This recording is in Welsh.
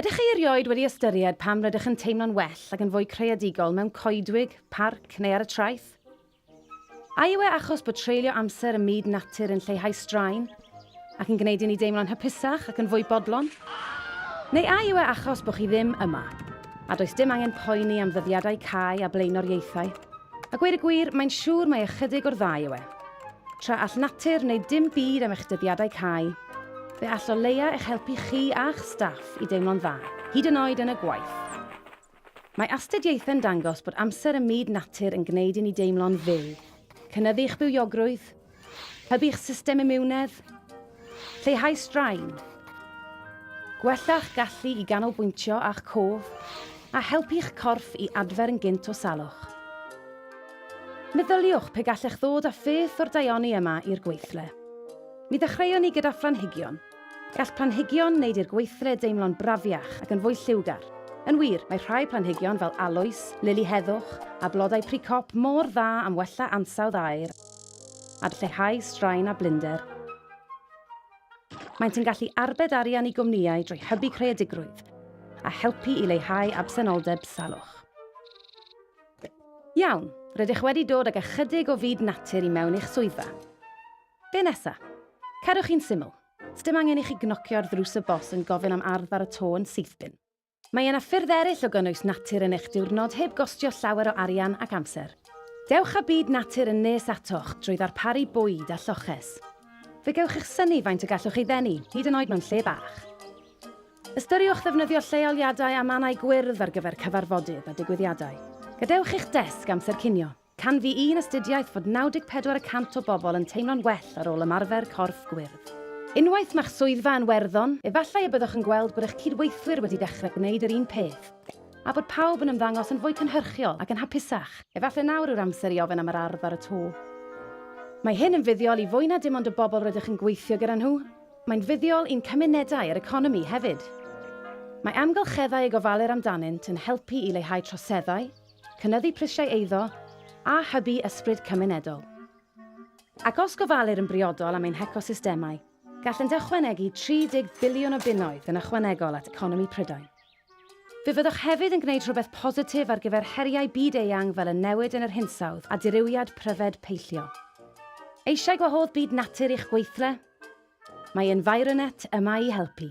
Ydych chi erioed wedi ystyried pam rydych yn teimlo'n well ac yn fwy creadigol mewn coedwig, parc neu ar y traeth? A yw e achos bod treulio amser ym myd natur yn lleihau straen ac yn gwneud i ni deimlo'n hapusach ac yn fwy bodlon? Neu a yw e achos bod chi ddim yma, a does dim angen poeni am ddyddiadau cau a blaenoriaethau? A gweud y gwir, mae'n siŵr mai ychydig o'r ddau yw e. Tra all natur wneud dim byd am eich dyddiadau cau, fe all o leia eich helpu chi a'ch staff i deimlo'n dda, hyd yn oed yn y gwaith. Mae astudiaethau'n dangos bod amser ym myd natur yn gwneud i ni deimlo'n fyw, cynyddu eich bywiogrwydd, hybu'ch system imiwnedd, lleihau straen, gwella'ch gallu i ganolbwyntio a'ch cof, a helpu'ch corff i adfer yn gynt o salwch. Meddyliwch pe gallech ddod â pheth o'r daioni yma i'r gweithle. Mi ddechreuon ni gyda phlanhigion. Gall planhigion wneud i'r gweithle deimlo'n brafiach ac yn fwy lliwgar. Yn wir, mae rhai planhigion fel aloes, lili heddwch a blodau pry cop mor dda am wella ansawdd aer a lleihau straen a blinder. Maent yn gallu arbed arian i gwmnïau drwy hybu creadigrwydd a helpu i leihau absenoldeb salwch. Iawn, rydych wedi dod ag ychydig o fyd natur i mewn i'ch swyddfa. Be nesa? Cadwch hi'n syml. Sdim angen i chi gnocio ar ddrws y bos yn gofyn am ardd ar y to yn syth bin. Mae yna ffyrdd eraill o gynnwys natur yn eich diwrnod heb gostio llawer o arian ac amser. Dewch â byd natur yn nes atoch drwy ddarparu bwyd a lloches. Fe gewch eich synnu faint y gallwch ei ddenu, hyd yn oed mewn lle bach. Ystyriwch ddefnyddio lleoliadau a mannau gwyrdd ar gyfer cyfarfodydd a digwyddiadau. Gadewch eich desg amser cinio. Canfu un astudiaeth fod 94 y cant o bobl yn teimlo'n well ar ôl ymarfer corff gwyrdd. Unwaith mae'ch swyddfa yn werddon, efallai y byddwch yn gweld bod eich cydweithwyr wedi dechrau gwneud yr un peth, a bod pawb yn ymddangos yn fwy cynhyrchiol ac yn hapusach. Efallai nawr yw'r amser i ofyn am yr ardd ar y to. Mae hyn yn fuddiol i fwy na dim ond y bobl rydych yn gweithio gyda nhw, mae'n fuddiol i'n cymunedau a'r economi hefyd. Mae amgylcheddau y gofalir amdanynt yn helpu i leihau troseddau, cynyddu prisiau eiddo a hybu ysbryd cymunedol. Ac os gofalir yn briodol am ein hecosystemau, gallent ychwanegu 30 biliwn o bunnoedd yn ychwanegol at economi Prydain. Fe fyddwch hefyd yn gwneud rhywbeth positif ar gyfer heriau byd-eang fel y newid yn yr hinsawdd a dirywiad pryfed peillio. Eisiau gwahodd byd natur i'ch gweithle? Mae Environet yma i helpu.